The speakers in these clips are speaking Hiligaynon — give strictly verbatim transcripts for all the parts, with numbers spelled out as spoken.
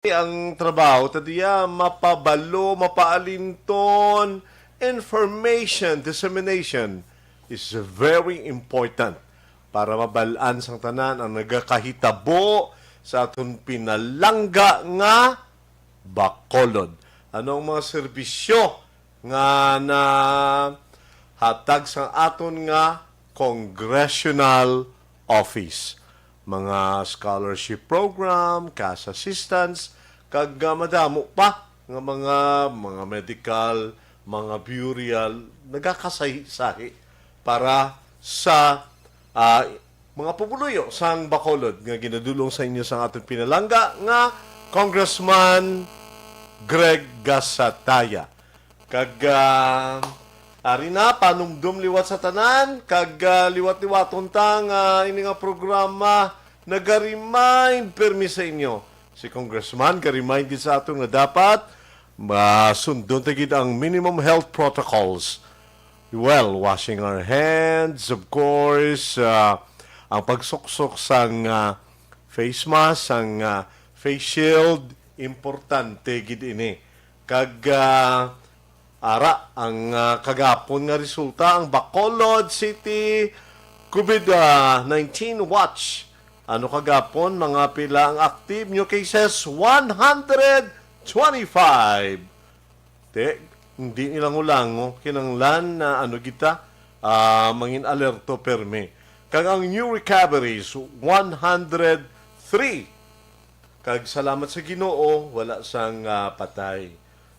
Ang trabaho ta diya, mapabalo, mapaalinton, information dissemination is very important para mabal-an sang tanan ang nagakahitabo sa aton pinalangga nga Bacolod. Ano ang mga serbisyo nga nahatag sa aton nga congressional office? Mga scholarship program, cash assistance, kag, ah, madamo pa nga mga, mga medical, mga burial, nagakasahi-sahi para sa, ah, mga pumuluyo sang Bacolod nga ginadulong sa inyo sang aton pinalangga nga Congressman Greg Gasataya. Kag, ah, ari na, panumdom liwat sa tanan, kag, ah, liwat-liwaton ta nga ini nga programa naga-remind pirmi sa inyo. Si Congressman ga-remind gid sa aton nga dapat, ah, sundon ta gid ang minimum health protocols. Well, washing our hands, of course, ah, ang pagsuksok sang, ah, face mask, sang, ah, face shield, importante gid ini. Kag, ah, ara ang, ah, kagapon nga resulta, ang Bacolod City COVID nineteen Watch. Ano kagapon, mga pila ang active? New cases, one hundred twenty-five. Te, hindi nila ngulango, kinanglan na ano kita, ah, mangin alerto permi. Kag ang new recoveries, one hundred three. Kag salamat sa Ginoo, wala sang, ah, patay.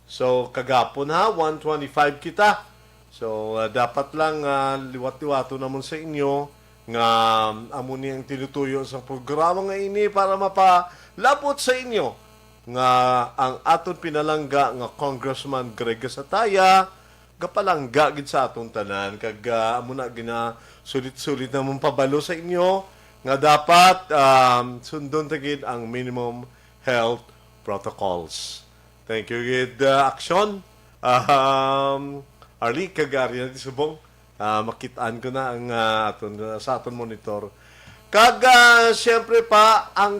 So, kagapon ha, one twenty-five kita. So, ah, dapat lang, ah, liwat-liwaton namon sa inyo nga, um, amo ni ang tinutuyo sa programa nga ini para mapalabot sa inyo nga ang aton pinalangga nga Congressman Greg Gasataya gapalangga gid sa aton tanan, kag, ah, amo na ginasulit-sulit namon pabalo sa inyo nga dapat, um, sundon ta gid ang minimum health protocols. Thank you gid, uh, Aksyon. Um, Arlie, kag ari na di subong. Ah, makit-an ko na ang, ah, aton, sa aton monitor. Kag, ah, siyempre pa, ang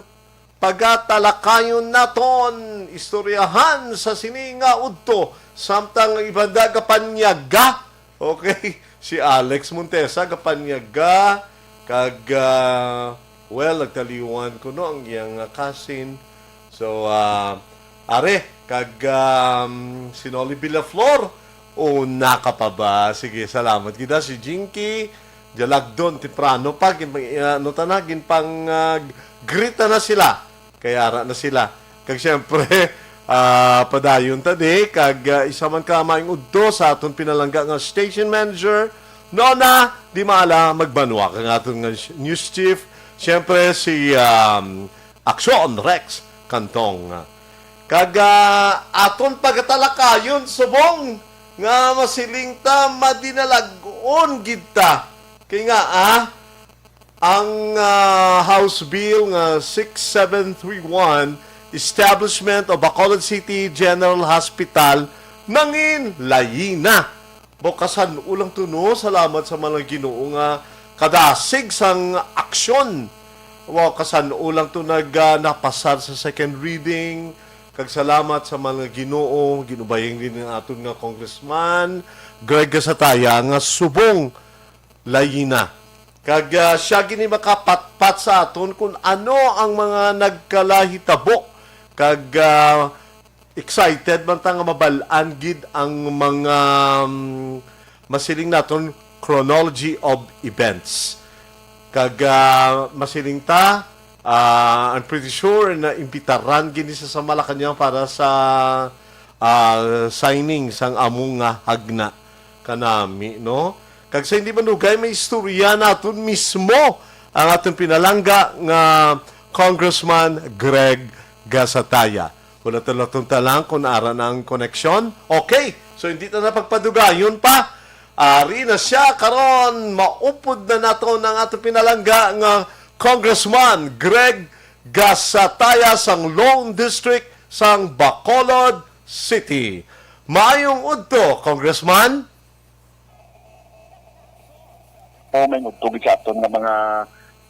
pagatalakayon naton, istoryahan sa sini nga udto, samtang ang iban da gapanyaga. Okay, si Alex Montesa gapanyaga, kag, ah, well, nagtaliwan ko, no, ang iyang, ah, cousin. So, ah, are, kag, um, si Nolly Villaflor, o naka pa ba? Sige, salamat kita. Si Jinky, Jalagdon, temprano pa, gin-, ah, ano ta na, ginpang, ah, greet na, na sila. Kay ara na sila. Kag siyempre, ah, padayon ta di, kag, ah, isa man ka maayong udto sa aton pinalangga nga station manager, Nona Di Maala Magbanwa, kag aton nga news chief, siyempre si, um, Aksyon Rex Cantong. Kag, ah, aton pagatalakayon subong nga masiling ta madinalag-on gid ta. Kay nga, ah, ang, ah, House Bill nga six seven three one, Establishment of Bacolod City General Hospital, nangin layi na. Bo, kasan-o lang to, no? Salamat sa mga Ginoo nga kadasig sang aksyon. Wow, kasan-o lang to nag, ah, napasar sa second reading. Kag salamat sa mga Ginoo, ginubayang din ang aton nga Congressman Greg Gasataya nga subong layi na. Kag, ah, siya gini makapatpat sa aton kung ano ang mga nagkalahitabo. Kag, ah, excited man ta nga mabal-an gid ang mga, mm, masiling naton chronology of events. Kag, ah, masiling ta, ah, I'm pretty sure na imbitaran gini sa, sa Malacañang para sa, ah, signing sang amo nga hagna kanami, no? Kag sa hindi manugay, may istorya naton mismo ang aton pinalangga nga Congressman Greg Gasataya. Wala talaton talang kung ara na ang koneksyon. Okay, so hindi ta na pagpadugayon pa. Ari na siya karon, maupod na naton ang aton pinalangga nga Congressman Greg Gasataya sang Lone District sang Bacolod City. Maayong udto, Congressman. O, may udto gid sa aton nga mga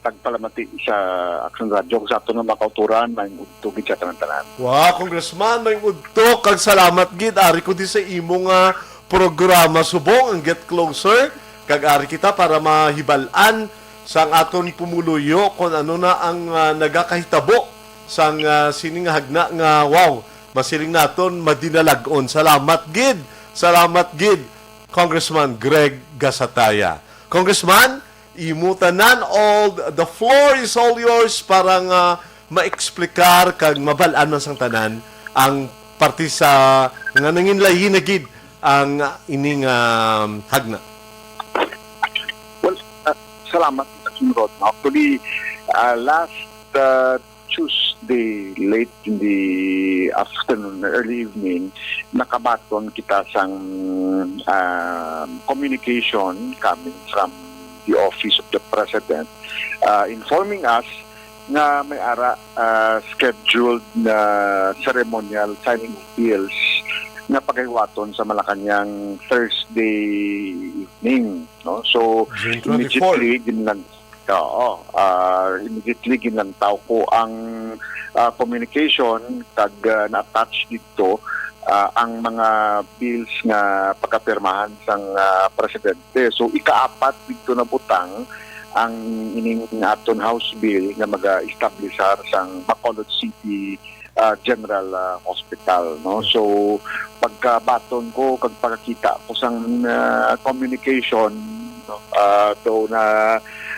pagpalamati sa Action Radio, sa aton nga mga kautoran, maayong udto gid sa tanan-tanan. Wow, Congressman, maayong udto, kag salamat gid. Ari ko di sa imo nga programa subong, ang Get Closer, kag ari kita para mahibal-an sang aton pumuluyo kung ano na ang, ah, nagakahitabo sang, ah, sini nga hagna nga, wow, masiling naton madinalag-on. Salamat gid. Salamat gid, Congressman Greg Gasataya. Congressman, imo tanan, all the floor is all yours para nga maeksplikar kag mabal-an man sang tanan ang parte sa nga nangin lahi na gid ang ining, um, hagna. Well, uh, salamat, Congressman Rod. Actually, uh, last, uh, Tuesday, late in the afternoon, early evening, nakabaton kita sang, um, communication coming from the office of the president, uh, informing us nga may ara, uh, scheduled na ceremonial signing of bills nga pagahiwaton sa Malacañang Thursday evening, no? So, June twenty-four. Immediately, ginlang-, oo, ah, immediately ginlantaw ko ang, ah, communication kag, ah, na-attach dito, ah, ang mga bills nga pagkapirmahan sang, ah, presidente. So, ikaapat dito na butang ang ining aton House Bill nga maga-establishar sang Bacolod City, ah, General, ah, Hospital, no? So, pagkabaton ko kag pagkakita ko sang, ah, communication, no? Ah, daw na,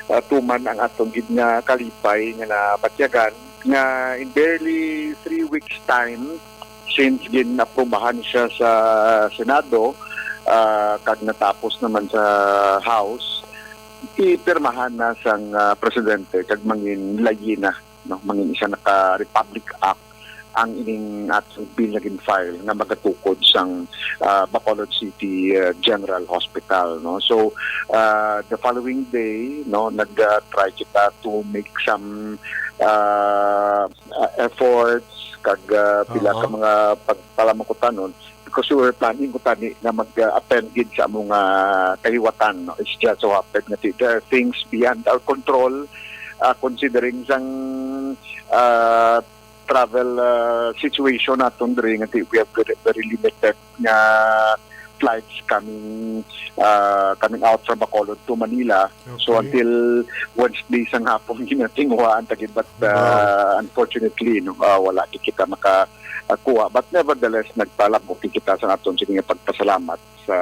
ah, tuman ang aton gid nga kalipay nga nabatyagan nga in barely three weeks time since gin-aprubahan siya sa Senado, ah, kag natapos naman sa House, ipirmahan na sang, ah, presidente kag mangin layi na, no, mangin isa na ka Republic Act ang ining aton bill nga gin-file nga magatukod sang, ah, Bacolod City, ah, General Hospital, no. So, ah, the following day, no, nag, ah, try kita to make some, ah, ah, efforts kag, ah, pila ka Oo. mga pagpalamukutanon because we were planning ko tani nga mag-, ah, attend gid sa among, ah, kahiwatan, no. It's just so happened nga ti-, there are things beyond our control, ah, considering sang, ah, travel, ah, situation naton diri nga ti-, we have very, very limited nga flights coming, ah, coming out from Bacolod to Manila. So, Okay. until Wednesday sang hapon ginatinguhaan ta gid, but, Wow. ah, unfortunately, no, ah, wala gid kita maka, ah, kuha. But nevertheless, nagpalabot gid kita sa aton sini nga pagpasalamat sa,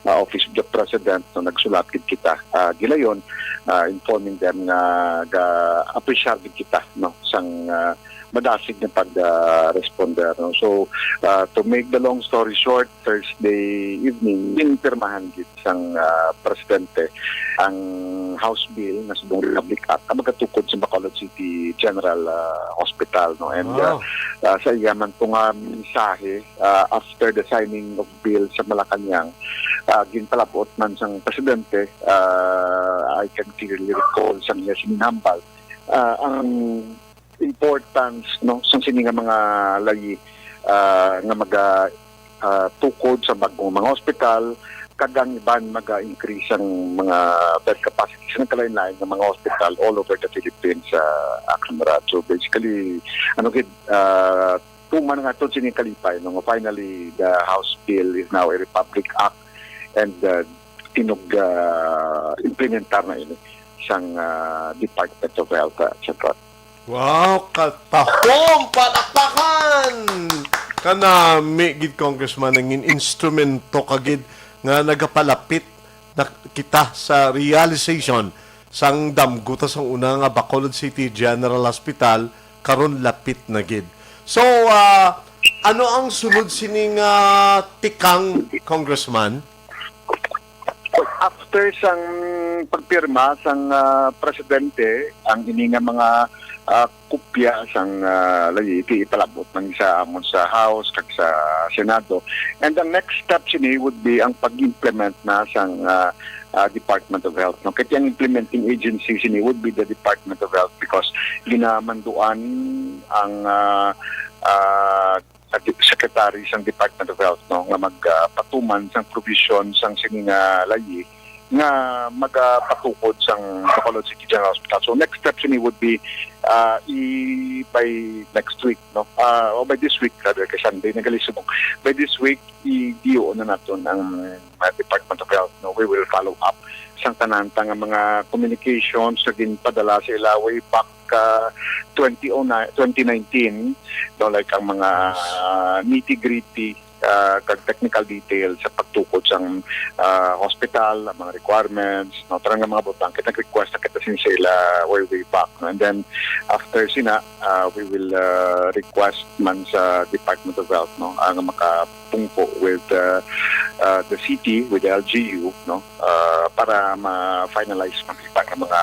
ah, Office of the President, no, nagsulat gid kita, ah, gilayon, ah, informing them nga ga-appreciate gid kita, no, sang, ah, madasig nga pag, ah, responder, no. So, ah, to make the long story short, Thursday evening, ginpirmahan gid sang, ah, presidente ang House Bill nga subong Republic Act nga magatukod sa Bacolod City General, ah, Hospital, no. And, ah, Wow. ah, sa iya man to nga mensahe, ah, after the signing of bill sa Malacañang, ah, ginpalabot man sang presidente, ah, I can clearly recall sang iya sining hambal, ah, ang importance, no, sang sini nga mga layi, ah, nga maga, ah, tukod sa bag-ong mga ospital, kag ang iban maga-increase ang mga bed capacity sa nagkalain-lain nga mga ospital all over the Philippines, ah, Action Rad. So, basically, ano gid, ah, tuman nga to sini kalipay, no, nga finally the House Bill is now a Republic Act and, ah, tinog, ah, implementar na ini sang, ah, Department of Health, ah, et cetera. Wow, katahom, palakpakan! Kanami gid, Congressman, nangin instrumento ka gid nga nagapalapit na kita sa realization sang damgo ta sang una nga Bacolod City General Hospital, karon lapit na gid. So, ah, ano ang sunod sini nga tikang, Congressman? After sang pagpirma sang, ah, presidente, ang ini nga mga, ah, kopya sang, ah, layi, ipalabot man sa amon sa House kag sa Senado. And ang next step sini would be ang pag-implement na sang, ah, ah, Department of Health, no? Kay ang implementing agency sini would be the Department of Health because ginamanduan ang, ah, ah, Secretary sang Department of Health, no, nga magpatuman sang provision sang sini nga layi nga magapatukod sang Bacolod City General Hospital. So next step sini would be, ah, i by next week, no? Ah, o by this week rather, kay Sunday na gali subong. By this week, i-D O na naton ang, ah, Department of Health, no? We will follow up sang tanan ta nga mga communications nga ginpadala sa ila way back, ah, twenty oh nine, twenty nineteen, no? Like ang mga, ah, nitty-gritty, ah, kag technical details sa pagtukod sang, ah, hospital, ang mga requirements, no, tanan nga mga butang, kay nag-request na kita sini sa ila way, way back, no? And then after sina, ah, we will, ah, request man sa Department of Health, no, ang makapungko with, ah, ah, the city, with the L G U, no, ah, para ma-finalize man kita nga mga,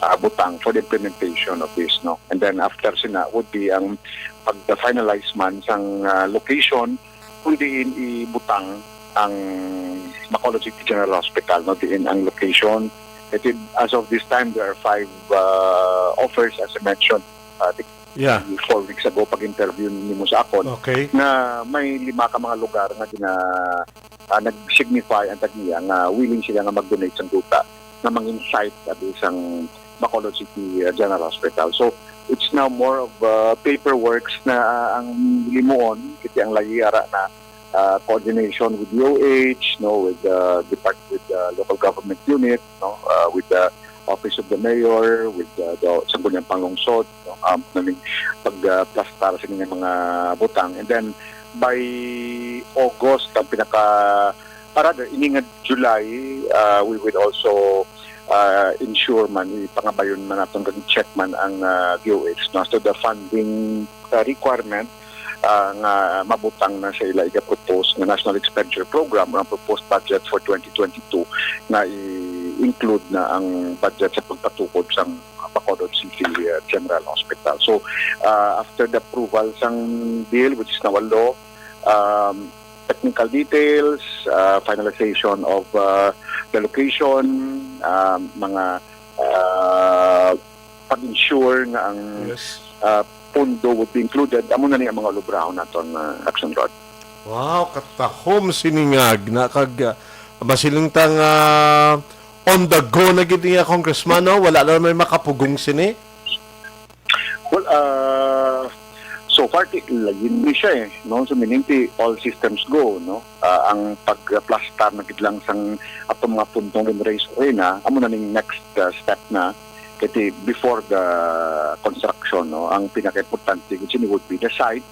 ah, butang for the implementation of this, no. And then after sina would be ang pag-finalize man sang, ah, location kung diin ibutang ang Bacolod City General Hospital, no, diin ang location. It is, as of this time, there are five, uh, offers, as I mentioned, uh, the Yeah. four weeks ago, pag-interview nimo sa akon, Okay. nga may lima ka mga lugar nga gina-, ah, nag-signify ang tag-iya nga willing sila nga mag-donate sang duta nga mangin site abi sang Bacolod City, uh, General Hospital. So, it's now more of, uh, paperworks na, uh, ang himuon, kasi ang layi ara na, uh, coordination with D O H, no, with, uh, depart-, with, uh, local government unit, no, uh, with the Office of the Mayor, with, uh, the Sangguniang Panglungsod, no, um, namin pag, uh, plastar sa mga, mga butang. And then, by August, ang pinaka, para the, ini nga July, uh, we will also, uh, ensure man, ipangabayon man naton kag check man ang, uh, D O H, no, as to the funding, uh, requirement, uh, nga mabutang na sa ila iga-propose nga National Expenditure Program or ang proposed budget for twenty twenty-two nga i-include na ang budget sa pagpatukod sang Bacolod City, uh, General Hospital. So, uh, after the approval sang bill, which is now a law, um, technical details, uh, finalization of, uh, the location, um, mga, uh, pag-ensure nga ang, Yes. uh, pundo would be included, amo na ni ang mga ulubrahon naton, uh, Action Rod. Wow, katahom sini nga agna kag, uh, masiling ta nga on the go na gid niya, Congressman, no? Wala na may makapugong sini. Well, uh, so far, ti, lain ni siya eh, no? So, meaning, ti, all systems go, no? Uh, ang pagplastar na gid lang sang atong mga puntong ginraise ko na, amo na ning next, uh, step na. Kasi before the construction, no, ang pinaka-importante gid sini would be the site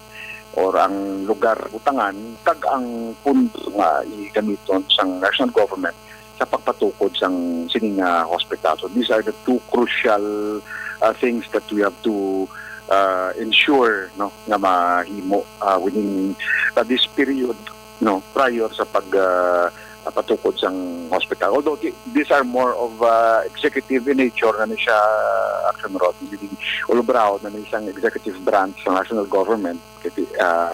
or ang lugar butangan, kag ang pundo nga igamiton sang national government sa pagpatukod sang sini nga hospital. So these are the two crucial, uh, things that we have to, uh, ensure, no, nga mahimo, uh, within, uh, this period, no, prior sa pag, uh, patukod sang hospital. Although thi-, these are more of, uh, executive in nature na ni siya, Action Rod. Meaning, ulubrahon na ni siyang executive branch sa national government. Kasi, ah,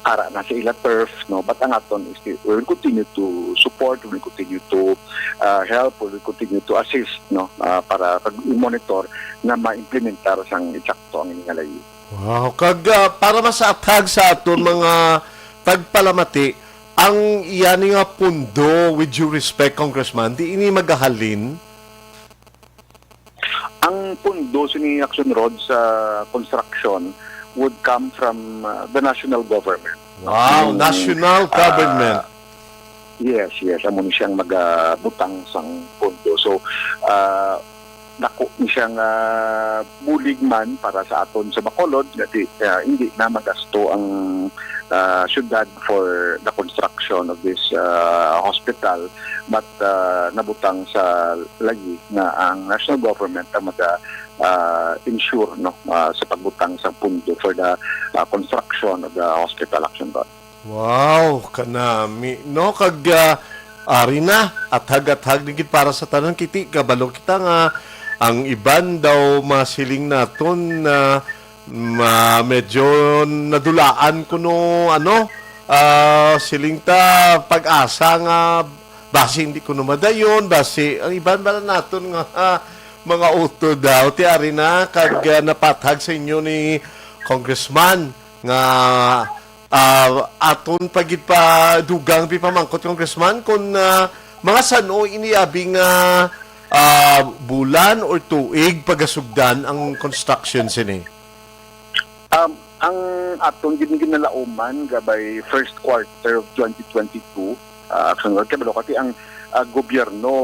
ara na sa ila turf, no? But ang aton is, we will continue to support, we will continue to, ah, help, we will continue to assist, no? Ah, para pag-monitor na ma-implementar sang eksakto ang ining layi. Wow. Kag, ah, para masathag sa aton mga tagpalamati, ang iya ni nga pundo, with due respect, Congressman, di ini magahalin? Ang pundo sini Action Rod sa construction would come from, uh, the national government. Wow, Ang, national uh, government. Yes, yes. Amo ni siyang magabutang sang pundo. So, uh, dako ni siyang, uh, bulig man para sa aton sa Bacolod, nga di, uh, hindi na magasto ang, uh, syudad for the construction of this, uh, hospital, but, uh, nabutang sa layi nga ang national government ang maga, ah, ensure, no, ah, sa pagbutang sa pundo for the, ah, construction of the hospital, Action Rod. Wow, kanami, no? Kag, ah, ari na, athag-athag ni gid para sa tanan. Kiti, kabalo kita nga ang iban daw masiling naton na ma-, medyo nadulaan kuno, ano, ah, siling ta pag-asa nga basi hindi kuno madayon, basi ang iban bala naton nga, ah, mga utod daw, ti ari na, kag, ah, napathag sa inyo ni Congressman nga, ah, aton pa gid pa dugang pipamangkot, Congressman, kung, ah, Mga san-o ini abi nga, ah, bulan or tuig pagasugdan ang construction sini? Um, ang aton gin-, ginalauman ga by first quarter of twenty twenty-two, ah, Action Lord, kabalo ka ti ang, ah, gobyerno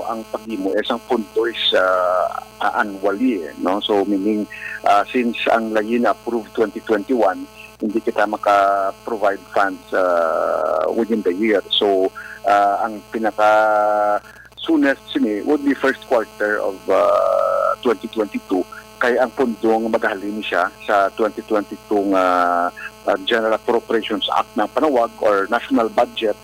ang paghimo, eh, sang pondo is, ah, ah, annually, eh, no? So, meaning, ah, since ang layi na-approve twenty twenty-one, hindi kita maka-provide funds, ah, within the year. So, ah, ang pinaka soonest sini would be first quarter of, ah, twenty twenty-two, kay ang pondo nga magahalin siya sa twenty twenty-two nga, ah, General Appropriations Act na panawag or national budget,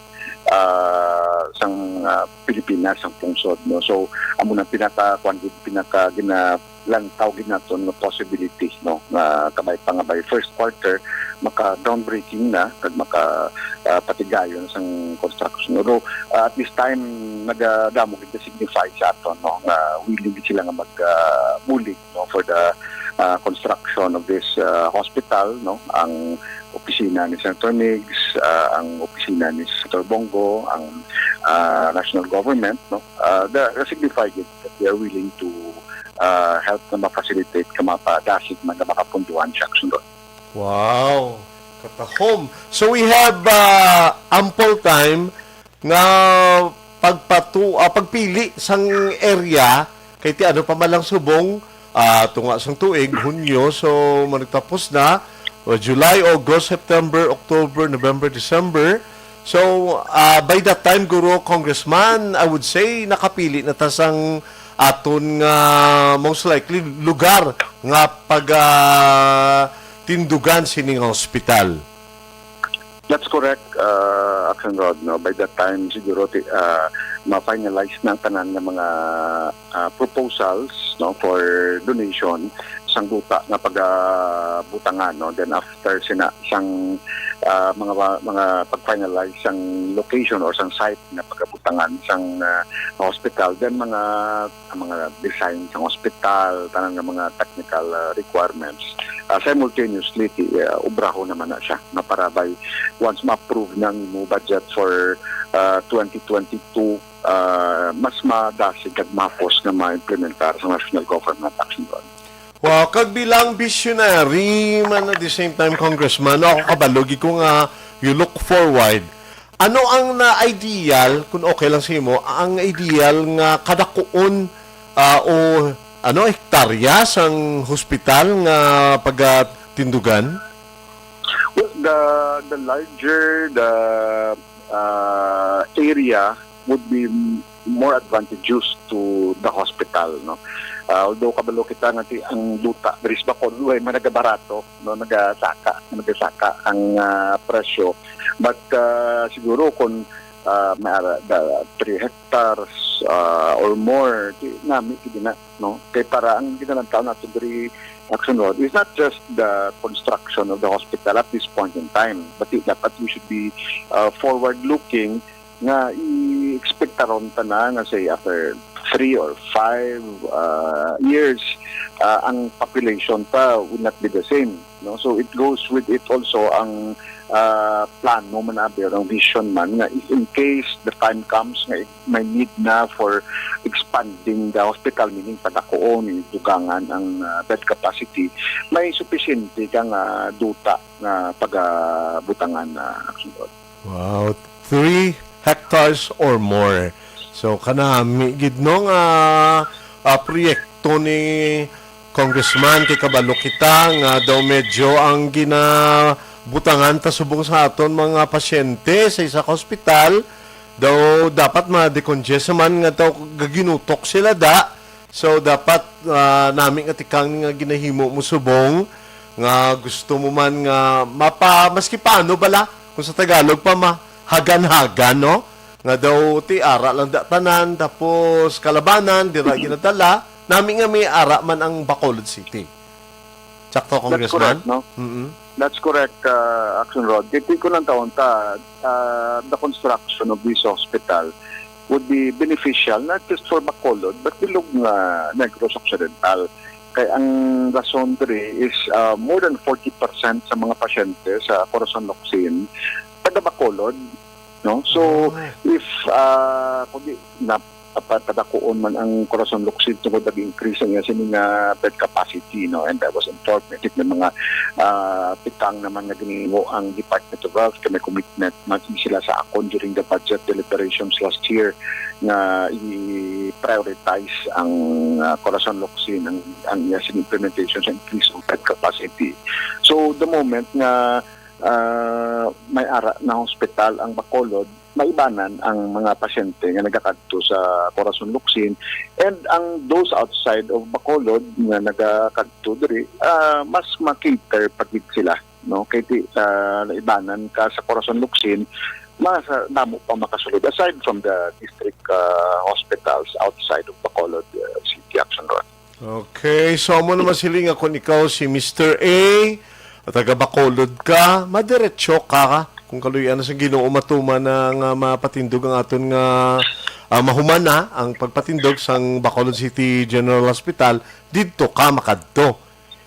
ah, sang, ah, Pilipinas, sang pungsod, no? So, amo nang pinaka, kuwan gid, pinaka ginalantaw gid naton nga possibility, no? Nga kabay pa nga by first quarter, maka groundbreaking na, kag maka, ah, patigayon sang construction. Although, ah, at this time, nagadamo gid na signify sa aton, no? Nga willing gid sila nga mag, ah, bulig, no? For the, ah, construction of this, ah, hospital, no? Ang opisina ni Senator Migs, ah, ang opisina ni Senator Bongo, ang, ah, national government, no? Ah, the, the signify gid that they are willing to, ah, help nga ma-facilitate ka mapadasig man nga makapunduhan siya, Action Lord. Wow! Katahom. So we have, ah, ample time nga pagpatu-, ah, pagpili sang area, kay ti ano pa man lang subong, ah, tunga sang tuig, Hunyo, so managtapos na, o July, August, September, October, November, December. So, ah, by that time, guro, Congressman, I would say, nakapili na ta sang aton nga most likely lugar nga pag, ah, tindugan sini nga hospital. That's correct, uh, Action Rod, no? By that time, siguro, ti-, uh, ma-finalize na ang tanan nga mga, uh, proposals, no, for donation sang duta nga pagabutangan, no? Then after sina, sang, uh, mga, mga pag-finalize sang location or sang site nga pagabutangan sang, uh, hospital, then mga, mga design sang hospital, tanan nga mga technical, uh, requirements, uh, simultaneously, ti-, uh, obrahon naman na siya. Nga para by, once ma-approve na ang imo budget for, uh, twenty twenty-two, uh, mas madasig kag mahapos nga ma-implementar sa national government, Action Rod. Wow, kag bilang visionary man at the same time, Congressman, no, ako kabalo gid ko nga you look forward. Ano ang na ideal, kung okay lang sa imo, ang ideal nga kadakuon, ah, o ano, hektarya sang hospital nga pagatindugan? Well, the, the larger the, uh, area would be m-, more advantageous to the hospital, no? Uh, although kabalo kita nga ti-, ang duta diri sa Bacolod, way man nagabarato, no, nagasaka, nagasaka ang, uh, presyo. But, uh, siguro kung, uh, may ara, da, three hectares, uh, or more, ti-, nami, ti gina, no? Kay para ang ginalantaw nato diri, Action Rod, is not just the construction of the hospital at this point in time, but i-, dapat we should be, uh, forward-looking nga i-expect taron ta na nga, say, after three or five, uh, years, uh, ang population pa will not be the same, no? So it goes with it also ang, uh, plano man abi, ang vision man nga if in case the time comes nga may need na for expanding the hospital, meaning padakuon, dugangan ang, uh, bed capacity, may supisyente ka nga duta nga pagabutangan na, Action Rod. Wow, three hectares or more. So, kanami gid, no, nga, ah, proyekto ni Congressman, kay kabalo kita nga daw medyo ang ginabutangan ta subong sa aton mga pasyente sa isa ka hospital, daw dapat ma-decongest man nga daw gaginutok sila da. So, dapat, ah, nami nga tikang ni nga ginahimo mo subong, nga gusto mo man nga mapa-, maski paano bala, kung sa Tagalog pa, mahagan-hagan, no? Nga daw ti ara lang da tanan, tapos kalabanan, dira ginadala, nami nga may ara man ang Bacolod City. Sakto, Congressman? That's correct, no? Mm-mm. That's correct, uh, Action Rod. Kay ti ko lang taon ta, uh, the construction of this hospital would be beneficial not just for Bacolod, but bilog nga Negros Occidental. Kay ang rason diri is, uh, more than forty percent sa mga pasyente sa Corazon Locsin, taga Bacolod. no? So, Ah. if, ah, kung di, na, apa-, padakuon man ang Corazon Locsin tungod nag-increase ang iya sini nga bed capacity, no? And I was informed, I think, may mga, ah, tikang naman nga ginhimo ang Department of Health, kay may commitment man sila sa akon during the budget deliberations last year nga i-prioritize ang, ah, Corazon Locsin, ang, ang iya sini implementation sa increase of bed capacity. So, the moment nga, ah, may ara na hospital ang Bacolod, maibanan ang mga pasyente nga nagakadto sa Corazon Locsin, and ang those outside of Bacolod nga nagakadto diri, ah, mas ma-cater pa gid sila, no? Kay di, ah, naibanan ka sa Corazon Locsin, mas, ah, damo pa makasulod aside from the district, ah, hospitals outside of Bacolod, ah, City, Action Rod. Okay, so amo naman sila nga kung ikaw si Mister A, taga Bacolod ka, madiretso ka, kung kaluy-an na sa Ginoo matuman na nga mapatindog ang aton nga, ah, mahuman na ang pagpatindog sang Bacolod City General Hospital, didto ka makadto.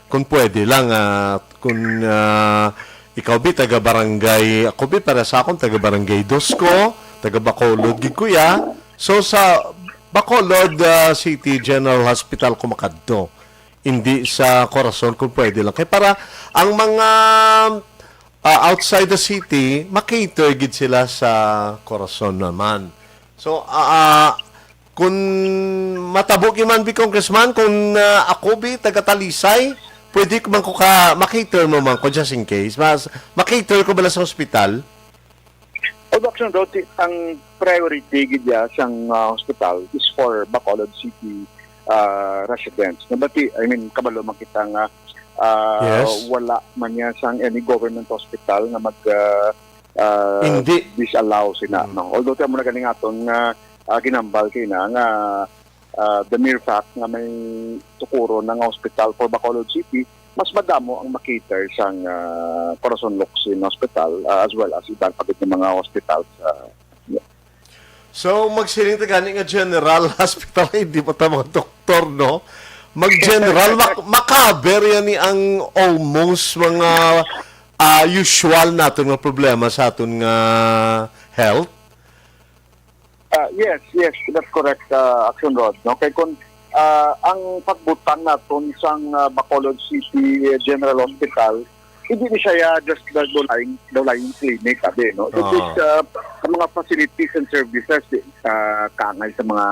Kung pwede lang, ah, kung, ah, ikaw bi taga barangay, ako bi para sa akon taga barangay Dos ko, taga Bacolod gid ko ya. So sa Bacolod, ah, City General Hospital ko makadto. Hindi sa Corazon kung pwede lang. Kay para ang mga, ah, outside the city, makater gid sila sa Corazon naman. So, ah, ah, kung matabo gid man bi, Congressman, kung, ah, ako bi taga Talisay, pwede ko man ko ka makater mo man ko just in case. Mas makater ko bala sa hospital? Although, Action Rod, ang priority gid ya sang, ah, hospital is for Bacolod City, ah, residents. Nabati, I mean, kabalo man kita nga, ah, Yes. wala man ya sang any government hospital nga mag, ah, ah, Hindi. disallow sina, Mm. no? Although, tiyan mo na ganing aton nga, ah, ginambal kay na nga, ah, the mere fact nga may tukuron na nga hospital for Bacolod City, mas madamo ang makater sang, ah, Corazon Locsin Hospital, ah, as well as iban pa gid nga mga hospital sa So, magsiling ta gani nga General Hospital, hindi pa ta mga doktor, no? Mag-general, mak-, makaber yan ni ang almost mga, ah, usual naton nga problema sa aton nga health. Ah, yes, yes, that's correct, ah, Action Rod, no? Kay kung, ah, ang pagbutang naton sang, ah, Bacolod City General Hospital, hindi ni siya ya just the low-lying, low-lying clinic, abi, no? It is, Ah. ah, ang mga facilities and services, eh, sa kaangay sa mga,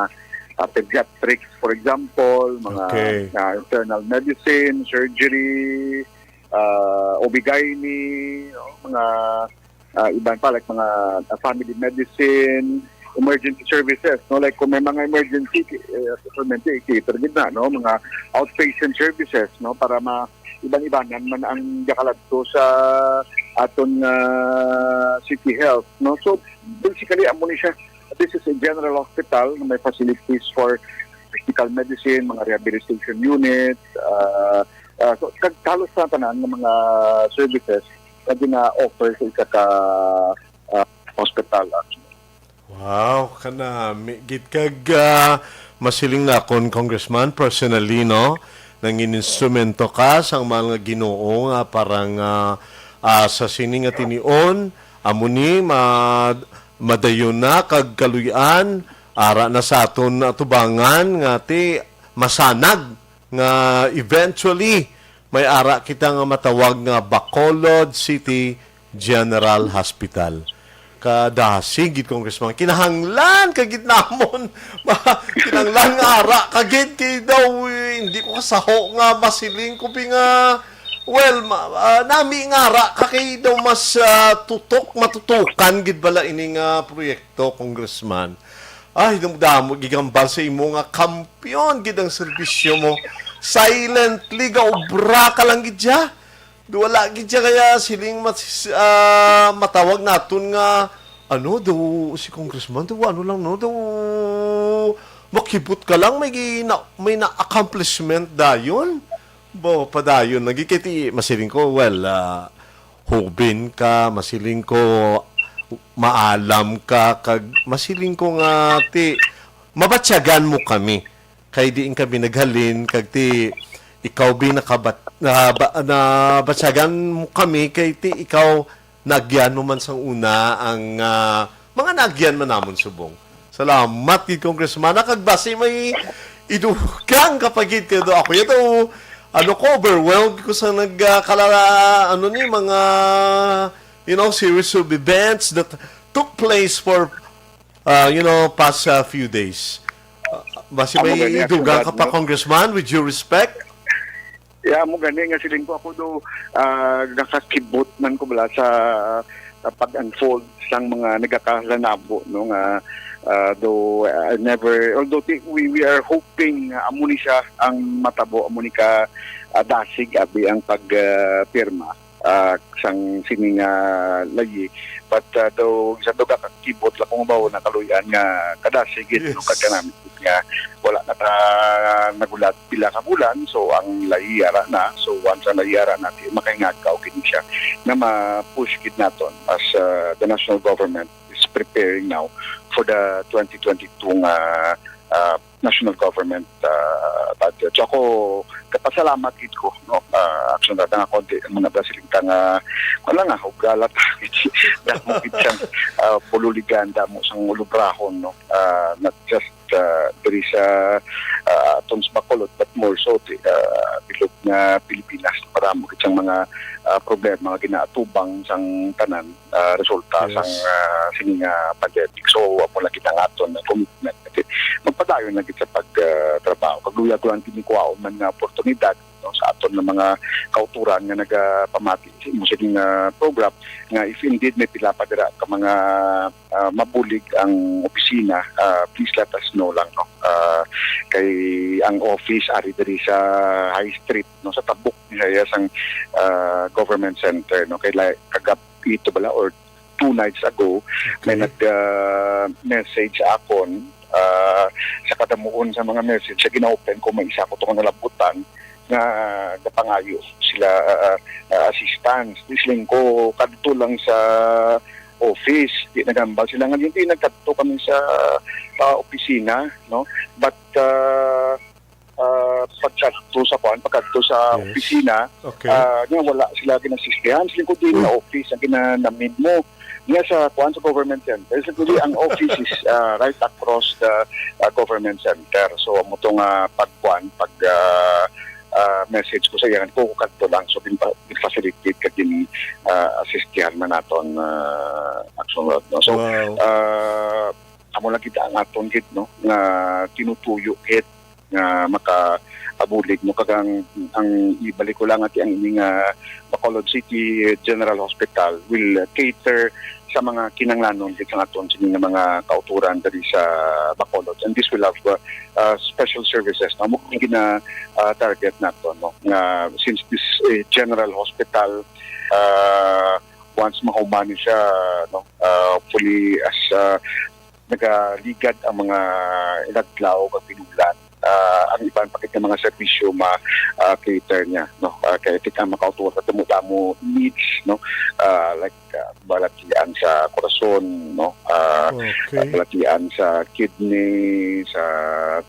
ah, pediatrics, for example, mga, Okay. ah, internal medicine, surgery, ah, O B gyne, no? Mga, ah, iban pa, like mga, ah, family medicine, emergency services, no? Like kung may mga emergency, eh, usualmente, i-cater gid na, no? Mga outpatient services, no? Para ma-, iban-ibanan man ang gakaladto sa aton, ah, city health, no? So, basically, amo ni siya, this is a general hospital na may facilities for critical medicine, mga rehabilitation units, ah, ah, so, kag halos na tanan nga mga services na gina-offer sa isa ka, ah, hospital, actually. Wow, kanami gid kag, ah, masiling nakon, Congressman, personally, no, nangin-instrumento ka sang mga Ginoo nga parang, ah, ah, sa sini nga tinion, amo ni ma-, madayon na kag kaluy-an, ara na sa aton atubangan nga ti masanag nga eventually may ara kita nga matawag nga Bacolod City General Hospital. Kadasig gid, Congressman. Kinahanglan ka gid namon. Ma-, kinahanglan nga ara ka gid kay daw, eh, hindi ko kasaho nga masiling ko bi nga, well, ma-, ah, nami nga ara ka kay daw mas, ah, tutok, matutukan gid bala ini nga proyekto, Congressman. Ay, damo-damo gigambal sa imo nga kampiyon gid ang serbisyo mo. Silently, gaobra ka lang gid siya. Do wala gid siya kaya siling mas-, ah, matawag naton nga, ano, daw si Congressman, daw ano lang, no, daw makibot ka lang, may gina-, may na-accomplishment dayon. Bo, padayon lagi kay ti masiling ko, well, ah, hubin ka, masiling ko maalam ka, kag masiling ko nga ti mabatyagan mo kami. Kay diin kami naghalin, kag ti ikaw bi nakabat-, naba-, nabatyagan mo kami, kay ti ikaw nagyan mo man sang una ang, ah, Mga naagyan man namon subong. Salamat gid, Congressman. Kag basi may idugang ka pa gid kay do ako. Yato, ano ko, overwhelmed ko sa nagkalala, ano ni, mga, you know, series of events that took place for, uh, you know, past uh, few days. Uh, basi Amo may gani, idugang ka Congressman, pa, no? Congressman, with due respect. Yeah, mo gani nga siling ko ako do, ah, nakakibot man ko bala sa, sa pag-unfold sang mga nagakalanabo, no, nga, ah, do, ah, never, although ti-, we, we are hoping nga amo ni siya ang matabo, amo ni ka, ah, dasig abi ang pag, ah, pirma, ah, sang sini nga layi. But, ah, do, sa duga ka kibot la kung bawo na kaluy-an nga kadasig gid, no, Yes. kag kanami nga wala na ta nagulat pila ka bulan, so ang layi ara na. So once ang layi ara na, di makaingagaw gid siya nga ma-push gid naton as, uh, the national government is preparing now for the twenty twenty-two nga, uh, national government, uh, budget. So ako, kapasalamat gid ko, no, uh, Action Rad, nga konti ang mga Brasilinta nga, wala nga, hugala ta, damo gid siyang, uh, pululigan, damo sang ulubrahon, no, uh, not just uh, diri sa, uh, atong sa Bacolod, but more so ti-, uh, bilog nga Pilipinas. Para mo gid sang mga, uh, problema nga ginaatubang sang tanan, uh, resulta Yes. sang, uh, sini nga pandemic. So, amo lang gid ang aton nga commitment. Magpadayon lang gid sa pag, uh, trabaho. Kag luyag ko lang gid ni kuwaon man nga oportunidad, no, sa aton nga mga kauturan nga nagapamati sa imo sining, ah, program, nga if indeed may pila pa dira ka mga, ah, mabulig ang opisina, ah, please let us know lang, no. Ah, kay ang office ari diri sa High Street, no, sa tabok ni siya sang, ah, Government Center, no, kay la-, kagab-, ito bala or two nights ago, may Okay. nag, ah, message sa akon, ah, sa kadamuon sa mga message sa gina-open ko, may isa ko tong nalabutan nga gapangayo sila, ah, ah, assistance. Di siling ko kadto lang sa office, di nagambal sila nga, "Hindi, nagkadto kami sa, ah, opisina," no? But, ah, ah, pagkadto sa kuan, pagkadto sa Yes. opisina, Okay. ah, nga wala sila ginasistihan. Siling ko, "Di na Uy. office ang ginanamin mo." Nga sa kuan, sa government center. Siling ko, "Di, ang office is, ah, right across the, ah, government center." So, amo to nga pagkuan, pag, ah, ah, message ko sa iya, ko kadto lang. So, gin-, gin-facilitate kag gin-, ah, assistihan man naton, ah, Action Rod, no? So, Wow. ah, amo lang kita ang aton gid, no, nga tinutuyo gid nga makabulig, no, kag ang, ang ibalik ko lang ati ang ini nga Bacolod City General Hospital will cater sa mga kinahanglanon gid sa aton sini nga mga kauturan diri sa Bacolod, and this will have, uh, uh, special services, no, mo gina, uh, target nato, no, nga since this, eh, general hospital, uh, once mahuman ni siya, no, uh, hopefully as, uh, nagaligad ang mga inadlaw kag binulan, ah, ang iban pa gid nga mga serbisyo ma, ah, cater niya, no? Ah, kay kita makautuwag sa damo-damo needs, no? Ah, like, ah, balatian sa korason, no? Ah, Okay. balatian sa kidney, sa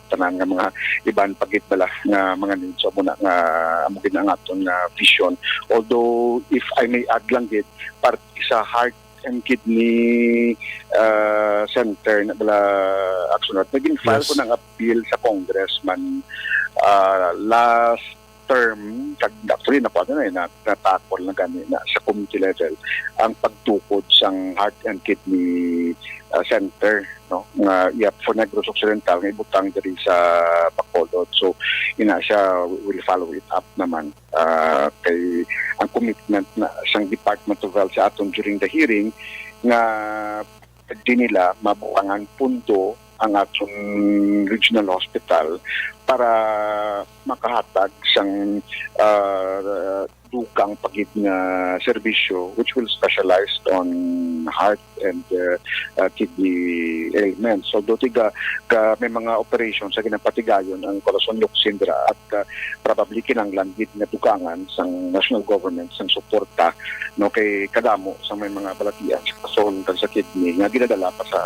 tanan nga mga iban pa gid bala nga mga needs. So, muna nga amo gid ang aton nga vision. Although, if I may add lang gid, parte sa heart and kidney, uh, center na bala, Action Rod. Naging file Yes. ko ng appeal sa congressman, uh, last term, kag actually, nakuha na, eh, na, natakol na gani na sa community level ang pagtukod sang heart and kidney, uh, center, no, nga iya for Negros Occidental nga ibutang diri sa Bacolod. So, ina siya, we will follow it up naman. Ah, kay ang commitment na sang Department of Health sa aton during the hearing nga di nila mabutangan pundo ang aton regional hospital para makahatag sang, ah, dugang pa gid nga serbisyo which will specialized on heart and, uh, uh, kidney ailments. So, do tiga, ka, may mga operations sa ginapatigayon ang Corazon Locsin dira at, uh, probably kinahanglan gid nga dugangan sang national government sang suporta, no, kay kadamo sa may mga balatian sa kason kag sa kidney nga ginadala pa sa,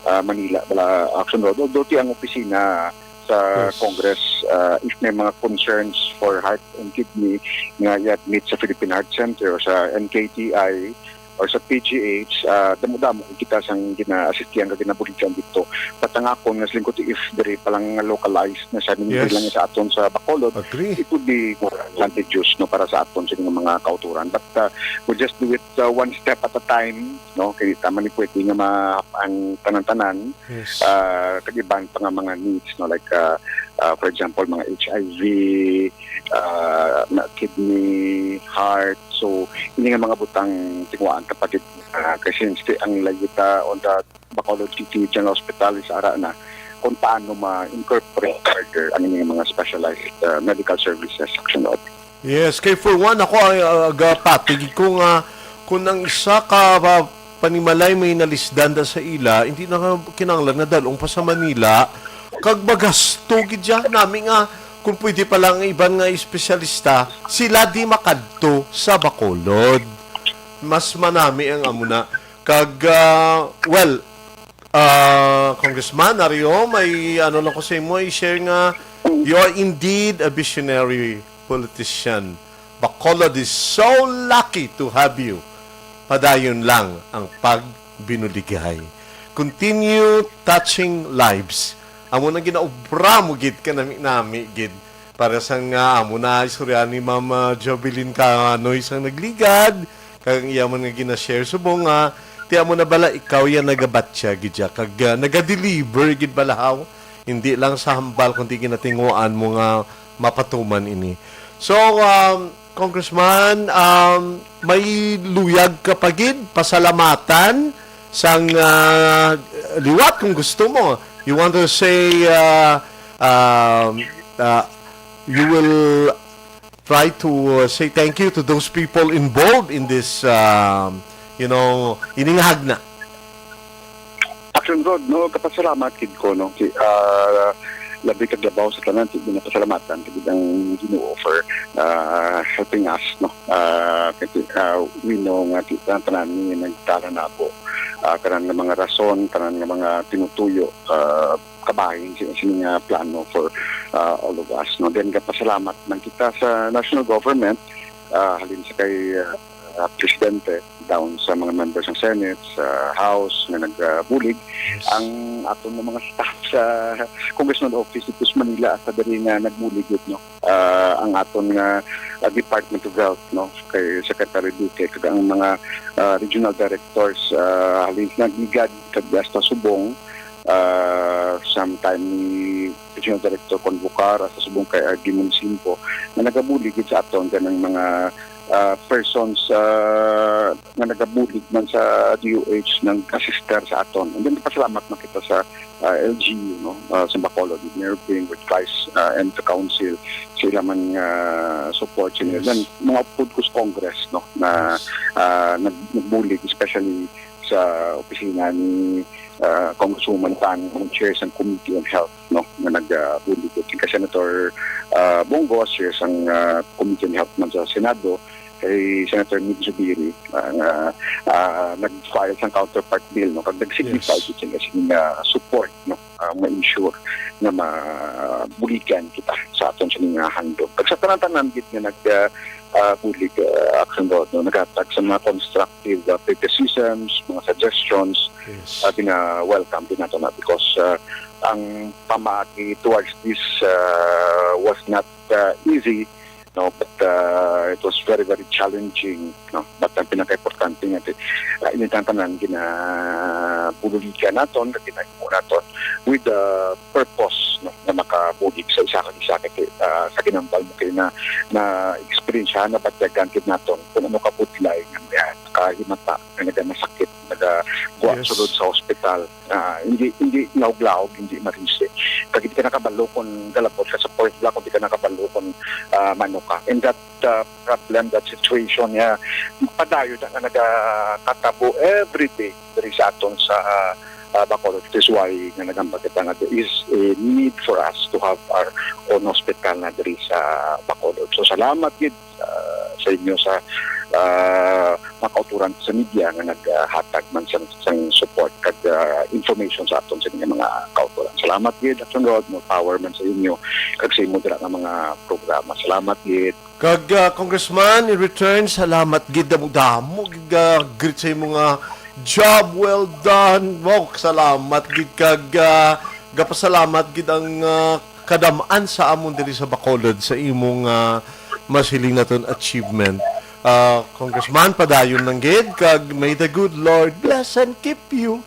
uh, Manila bala, Action Rod. Although ti ang opisina sa Yes. Congress, uh, if may mga concerns for heart and kidney nga i-admit sa Philippine Heart Center o sa N K T I, or sa P G H, ah, damo-damo kita sang gina-assistihan kag ginabuligan dito. But ang akon nga siling ko, if diri pa lang nga localized na siya, hindi Yes. lang sa aton sa Bacolod, Agree. it would be more advantageous, no, para sa aton sa mga kauturan. But uh, we'll just do it uh, one step at a time, no? Kay tama ni pwede nga ma ang tanan-tanan Yes. uh, kag iban pa nga mga needs, no, like uh, uh, for example, mga H I V, uh, na kidney, heart. So ini nga mga butang tinguhaan ta pa gid, uh, kay since ti ang layita on the Bacolod City General Hospital is ara na kung paano ma-incorporate further ang ining mga specialized uh, medical services, Action Lord. Yes, kay for one, ako ay uh, agapati gid ko nga kung ang isa ka uh, panimalay may nalisdan da sa ila, hindi na kinahanglan nga dalong pa sa Manila. Kag magasto gid siya nami nga kung pwede pa lang ang iban nga espesyalista, sila di makadto sa Bacolod. Mas manami ang amuna. Kag, uh, well, uh, Congressman Ario, may ano lang ko sa imo i-share nga you are indeed a visionary politician. Bacolod is so lucky to have you. Padayon lang ang pagbinuligay. Continue touching lives. Amo na ginaobra mo gid ka nami-nami gid. Para sa nga amo na istorya ni Ma'am uh, Jovelyn Canoy sang nagligad, kag ang iya man nga gina-share subong nga ti amo na bala ikaw ya nagabatya gid ya kag uh, naga-deliver gid bala haw, hindi lang sa hambal kundi ginatinguan mo nga mapatuman ini. So um, Congressman, um, may luyag ka pa gid pasalamatan sang uh, liwat kung gusto mo. You want to say uh, um, uh, you will try to uh, say thank you to those people involved in this, um, you know, ining hagna. Action Rod, no, kapasalamat kid ko, no, si, ah, labi kag labaw sa tanan, si ginapasalamatan kid ang Ginoo for ah, helping us, no. Ah, kasi ah, we know nga ti tanan ni nagtala nabo ah, kanan nga mga rason, kanan nga mga tinutuyo, ah, kabahin si sini nga plano for ah, all of us, no. Then kapasalamat man kita sa national government, ah, halin sa kay ah, ah, presidente down sa mga members ng Senate, sa House nga nagbulig, ang aton nga mga staff sa Congressman Office dito sa Manila sa diri nga nagbulig gid, no. Ah, ang aton nga ah, Department of Health, no, kay Secretary Duque, kag ang mga ah, regional directors ah, halin sa Nagligad kag hasta Subong, ah, sometime ni Regional Director Convocar sa Subong kay R D Monsimpo nga nagabulig gid sa aton kanang mga ah, persons ah, nga nagabulig man sa D O H nag-assister sa aton. And then pasalamat na kita sa ah, L G U, no, ah, sa Bacolod, with Mayor Ping, with Vice ah, and the Council, sila man nga support sila. Yes. Then mga pud ko sa Congress, no, na ah, nag- nagbulig, especially sa opisina ni ah, Congresswoman Tan, ang chair sang Committee on Health, no, nga nagbulig. Kay Senator ah, Bongo, chair sang ah, Committee on Health man sa Senado, kay Senator Mig Zubiri, ah, nga ah, nag-file sang counterpart bill, no, kag nag-signify Yes. gid sila sini nga support, no, ah, ma-ensure nga mabuligan kita sa aton sini nga handom. Kag sa tanan-tanan gid nga nag ah, ah, bulig ah, Action Rod, no, naghatag sa mga constructive ah, criticisms, mga suggestions, Yes. ah, gina-welcome din nato na because ah, ang pamaagi towards this ah, was not ah, easy, no, but ah, it was very, very challenging, no. But ang pinakaimportante nga ti ah, ini tanan ginabuligan naton, nga ginahimo naton with the purpose, no, na makabulig sa isa kag isa kay ah, sa ginambal mo kay na na eksperyensya na batyagan kid naton kung ano ka budlay nga may nakahimata nga naganasakit, nagabuhat Yes. sulod sa hospital. Ah, hindi hindi lahog-lahog, hindi marisi. Kag hindi ka nakabalo kung galabot ka sa fourth block, kung di ka nakabalo kung ah, mano ka. And that ah, problem, that situation niya, padayon na nga nagakatabo every day diri sa aton sa ah, ah, Bacolod. That is why nga nagambag kita nga there is a need for us to have our own hospital na diri sa Bacolod. So salamat gid ah, sa inyo sa ah, mga kauturan sa media nga naghatag man sang, sang support kag ah, information sa aton sa inyong mga kauturan. Salamat gid, Action Rod, more power man sa inyo kag sa imo dira nga mga programa. Salamat gid. Kag, ah, Congressman, in return, salamat gid, damo-damo gid, ah, greet sa imo nga job well done. Wow, salamat gid kag, ah, gapasalamat gid ang, ah, kadam-an sa amon diri sa Bacolod sa imong, ah, masiling naton achievement. Ah, Congressman, padayon lang gid kag may the good Lord bless and keep you.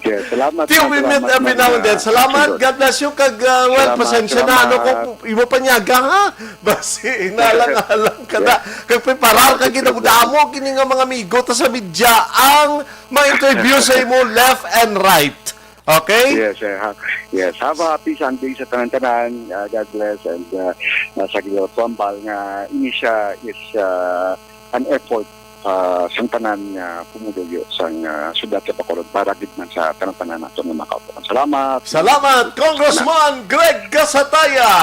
Yes, salamat. Till we meet every now and then. Salamat. God bless you. Kag, uh, well, pasensya na, ano, kung imo panyaga, ha? Basi, inalang-alang ka na. Kag preparar ka, ginamudamo, kini nga mga amigo ta sa media, ang ma-interview sa imo left and right. Okay? Yes, sir. Ha- Yes, have a happy Sunday sa tanan-tanan. Uh, God bless and uh, uh, sa Ginoo Tuambal nga ini siya is uh, an effort uh, sang tanan nga pumuluyo sang uh, syudad sa Bacolod para gid man sa tanan-tanan nato nga makaupuan. Salamat. Salamat, Congressman Greg Gasataya.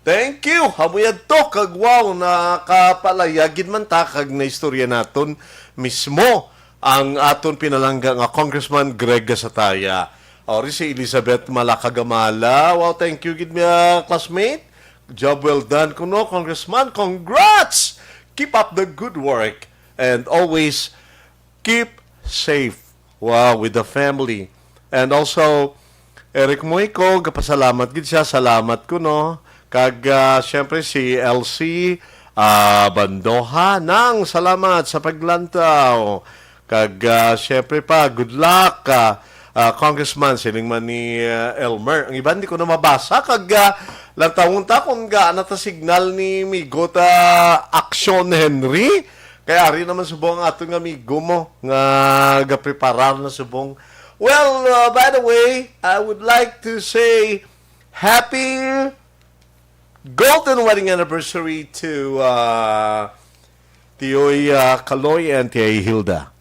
Thank you. Hamuyad to kag wow, nakapalaya gid man ta kag naistorya naton mismo ang aton pinalangga nga Congressman Greg Gasataya. Ori si Elizabeth Malakagamala. Wow, thank you gid, mga classmate. Job well done kuno, Congressman. Congrats! Keep up the good work. And always keep safe. Wow, with the family. And also, Eric Moico, gapasalamat gid siya. Salamat kuno. Kag, ah, syempre, si L C, ah, Bandoha, nang salamat sa paglantaw. Kag, ah, syempre pa, good luck, ah, ah, Congressman, siling man ni, ah, Elmer. Ang iban di ko na mabasa. Kag, ah, lantawon ta kung gaano ta signal ni Migo ta Action Henry. Kay ari naman subong ang aton nga amigo mo nga gapreparar na subong. Well, uh, by the way, I would like to say happy golden wedding anniversary to uh, Tioy uh, Kaloy and Tiay Hilda.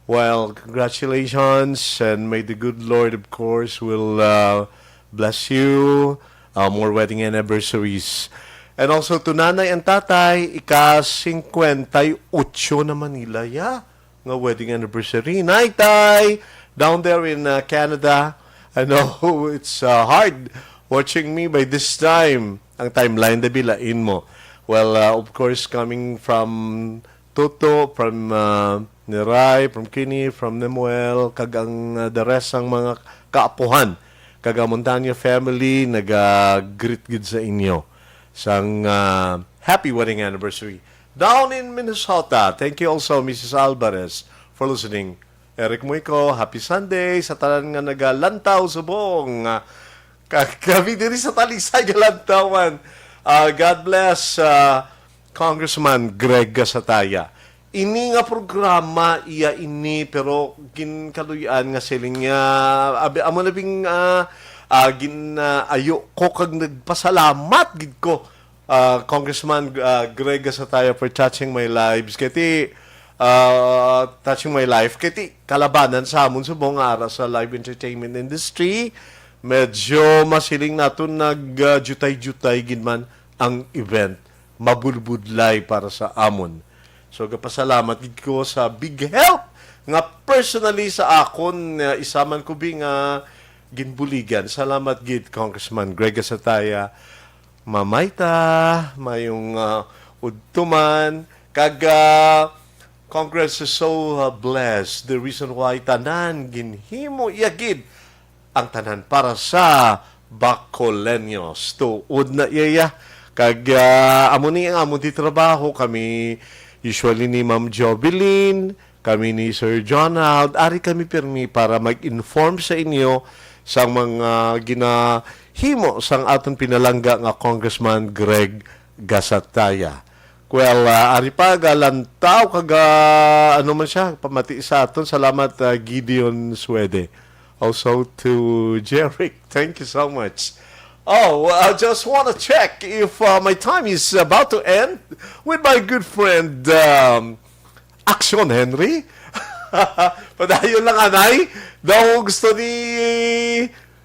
Well, congratulations, and may the good Lord, of course, will uh, bless you uh, more wedding anniversaries. And also to nanay and tatay, ika-singkwenta y otso na manila ya nga wedding anniversary. Nay, tay, down there in uh, Canada, I know it's uh, hard watching me by this time. Ang timeline, dabi lain mo. Well, uh, of course, coming from Toto, from uh, Niray, from Kini, from Nemuel, kag ang uh, the rest sang mga kaapuhan, kag ang Montano family, naga-greet gid sa inyo sang uh, happy wedding anniversary. Down in Minnesota, thank you also, Missus Alvarez, for listening. Eric Muico, happy Sunday sa tanan nga nagalantaw subong. Ah, ka- kami diri sa Talisay galantawan. Ah, God bless, ah, Congressman Greg Gasataya. Ini nga programa, iya ini, pero ginkaluy-an nga siling niya, abi, amo na bing, ah, ah, gin, ah, ayo ko kag nagpasalamat gid ko, ah, Congressman, ah, Greg Gasataya, for touching my lives. Kay ti, ah, touching my life. Kay ti, kalabanan sa amon subong nga ara sa live entertainment industry. Medyo masiling naton nag, ah, jutay-jutay gid man ang event. Mabulbudlay para sa amon. So, gapasalamat gid ko sa big help nga personally sa akon, ah, isa man ko bi nga ginbuligan. Salamat gid, Congressman Greg Gasataya. Mamayta, mayong, ah, udto man. Kag, ah, Congress is so, ah, blessed. The reason why tanan ginhimo iya gid ang tanan para sa Bacoleños. Tuod na iya. Kag, ah, amo ni ang amon di trabaho. Kami usually ni Ma'am Jovelyn, kami ni Sir Jonald, ari kami pirmi para mag-inform sa inyo sa mga ginahimo sang aton pinalangga nga Congressman Greg Gasataya. Well, ah, ari pa, galantaw kag, ah, ano man siya, pamati sa aton. Salamat, ah, Gideon Suede. Also to Jeric, thank you so much. Oh, I just want to check if uh, my time is about to end with my good friend um, Action Henry. Padayon lang, anay. Daw gusto ni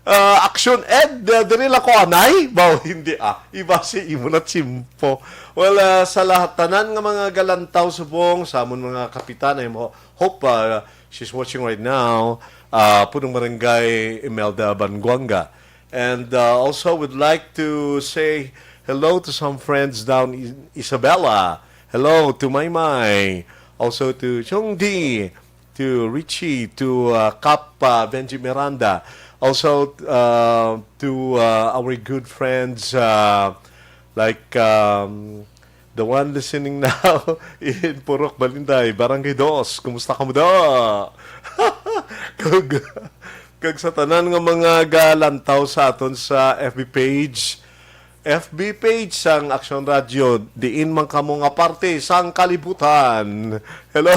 uh, Action Ed, uh, diri lang ko, anay. Baw, hindi ah. Iba si imo na tsimpo. Well, uh, sa lahat tanan nga mga galantaw subong sa amon mga kapitan, I mo hope uh, she's watching right now. Uh, Punong Barangay Imelda Banguanga. And uh, also would like to say Hello to some friends down in Isabela. Hello to Maymay. Also to Chong D, to Richie, to uh, Kap uh, Benji Miranda. Also uh, to uh, our good friends uh, like um, the one listening now in Purok Balinday, Barangay Dos. Kumusta ka mo da? kag, kag sa tanan nga mga galantaw sa aton sa F B page, F B page sang Aksyon Radio, diin man kamo nga parte sang kalibutan. Hello!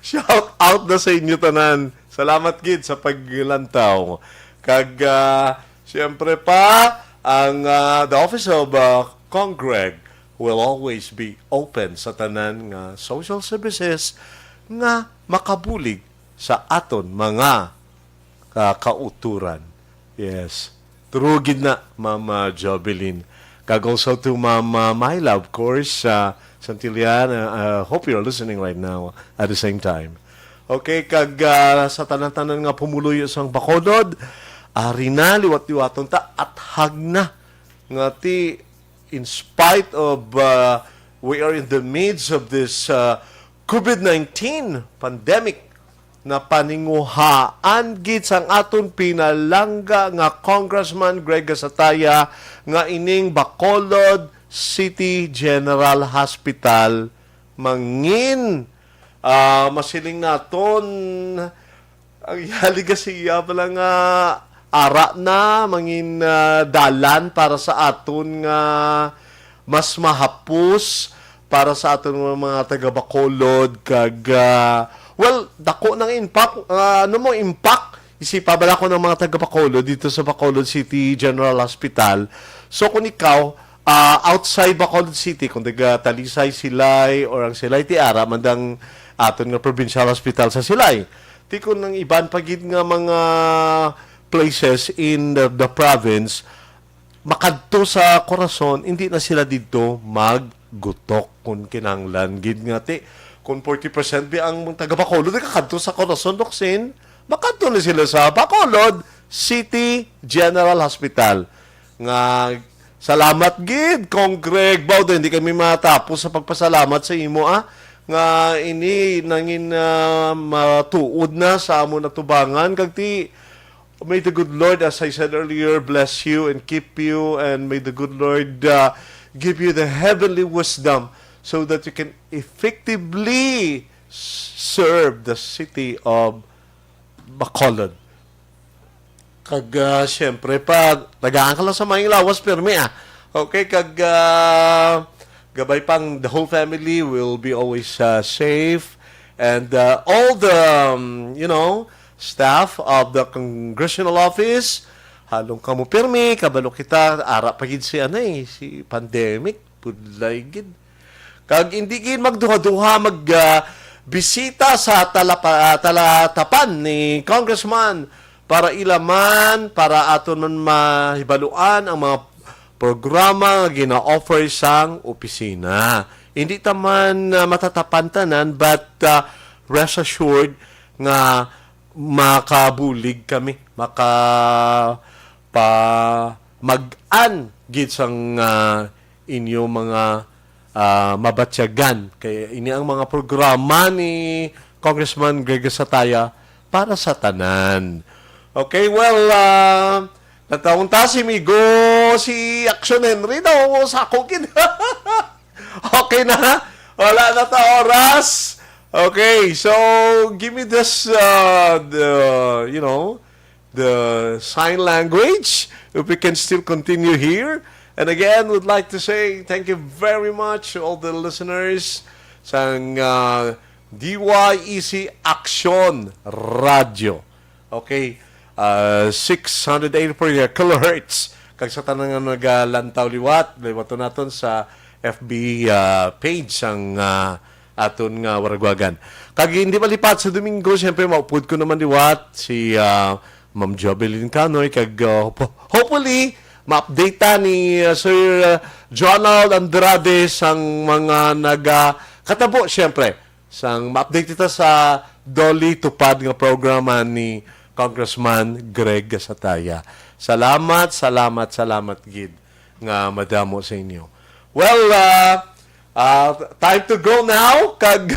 Shout out na sa inyo tanan. Salamat gid sa paglantaw. Kag ah, siyempre pa, ang ah, the office of ah, Congreg will always be open sa tanan nga social services nga makabulig sa aton mga ah, kauturan. Yes. True gid na, Ma'am ah, Jovelyn. Kag also to Ma'am ah, Myla, of course, uh, Santillan. Uh, uh, hope you're listening right now at the same time. Okay, kag ah, sa tanan-tanan nga pumuluyo sang Bacolod, ari na, liwat-liwaton ta, athag na nga ti in spite of uh, we are in the midst of this uh, covid nineteen pandemic, napaninguhaan gid sang aton pinalangga nga Congressman Greg Gasataya nga ining Bacolod City General Hospital mangin ah, masiling naton ang iya legacy pala nga ara na mangin ah, dalan para sa aton nga mas mahapos para sa aton nga mga taga Bacolod kag ah, well, dako nang impact. Ah, ano mo impact? Isipa bala ko ng mga taga Bacolod dito sa Bacolod City General Hospital. So kung ikaw ah, outside Bacolod City, kung taga Talisay, Silay, or ang Silay ti ara man dang aton nga provincial hospital sa Silay. Ti kung ang iban pa gid nga mga places in the, the province makadto sa Corazon, hindi na sila didto maggutok kung kinahanglan gid nga ti kung forty percent bi ang taga Bacolod nakakadto sa Corazon, Locsin, makadto na sila sa Bacolod City General Hospital. Nga salamat gid, Kong Greg Baudo. Hindi kami matapos sa pagpasalamat sa imo, ah, nga ini nangin ah, matuod na sa amon atubangan. Kag ti, may the good Lord, as I said earlier, bless you and keep you, and may the good Lord uh, give you the heavenly wisdom so that you can effectively s- serve the city of Bacolod. Kag ah, siyempre pa, tagaan ka lang sa maayong lawas, pirmi ah. Okay, kag ah, gabay pang the whole family will be always ah, safe. And ah, all the, um, you know, staff of the congressional office, halong kamo pirmi, kabalo kita, ara pa gid si ano eh, si pandemic, pudlay gid. Kag hindi gid magduha-duha mag ah, bisita sa talapa, ah, talatapan ni Congressman para ila man, para aton man mahibaluan ang mga programa nga gina-offer sang opisina. Hindi ta man ah, matatapan tanan, but ah, rest assured nga makabulig kami, maka pa mag-an gid sang ah, inyo mga ah, mabatyagan. Kay ini ang mga programa ni Congressman Greg Sataya para sa tanan. Okay, well, ah, nataon ta si Migo, si Action Henry daw sa ako gid. Okay na? Wala na ta oras. Okay, so give me this, uh, the, you know, the sign language. If we can still continue here. And again, would like to say thank you very much to all the listeners sang uh, D Y E C Action Radio. Okay, uh, six hundred eighty-four kilohertz. Kag sa tanan nga nagalantaw liwat, liwaton naton sa F B uh, page sang uh, aton nga waragwagan. Kag hindi malipat sa Domingo, siyempre, maupod ko naman liwat si uh, Ma'am Jovelyn Canoy. Kag uh, hopo- hopefully, ma-update ta ni uh, Sir uh, Jonald Andrade sang mga nagakatabo, siyempre, sang ma-update kita sa Dolly Tupad nga programa ni Congressman Greg Gasataya. Salamat, salamat, salamat gid. nga madamo sa inyo. Well, uh, uh, time to go now. Kag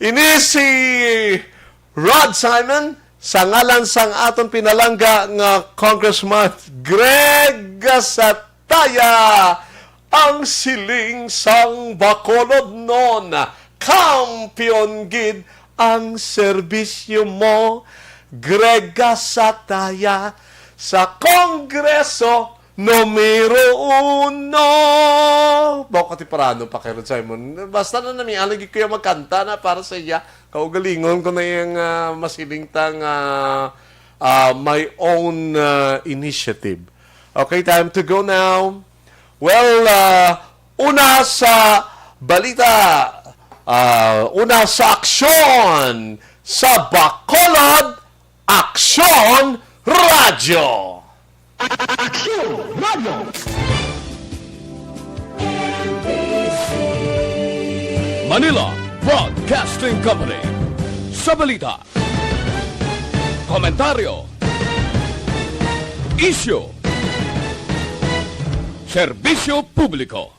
ini si Rod Simon sa ngalan sang aton pinalangga nga Congressman Greg Sataya, ang siling sang Bacolodnon. Kampiyon gid ang serbisyo mo, Greg Sataya, sa Kongreso numero uno. Bako ti parano pa kay Rod Simon. Basta na nami, alagi ko yung magkanta na para sa iya. Kaugalingon ko na yung ah, masiling tang ah, ah, my own ah, initiative. Okay, time to go now. Well, ah, una sa balita, ah, una sa aksyon sa Bacolod, Aksyon Radyo. Aksyon Radyo. Manila Broadcasting Company. Sa balita, komentaryo, isyu, serbisyo publiko.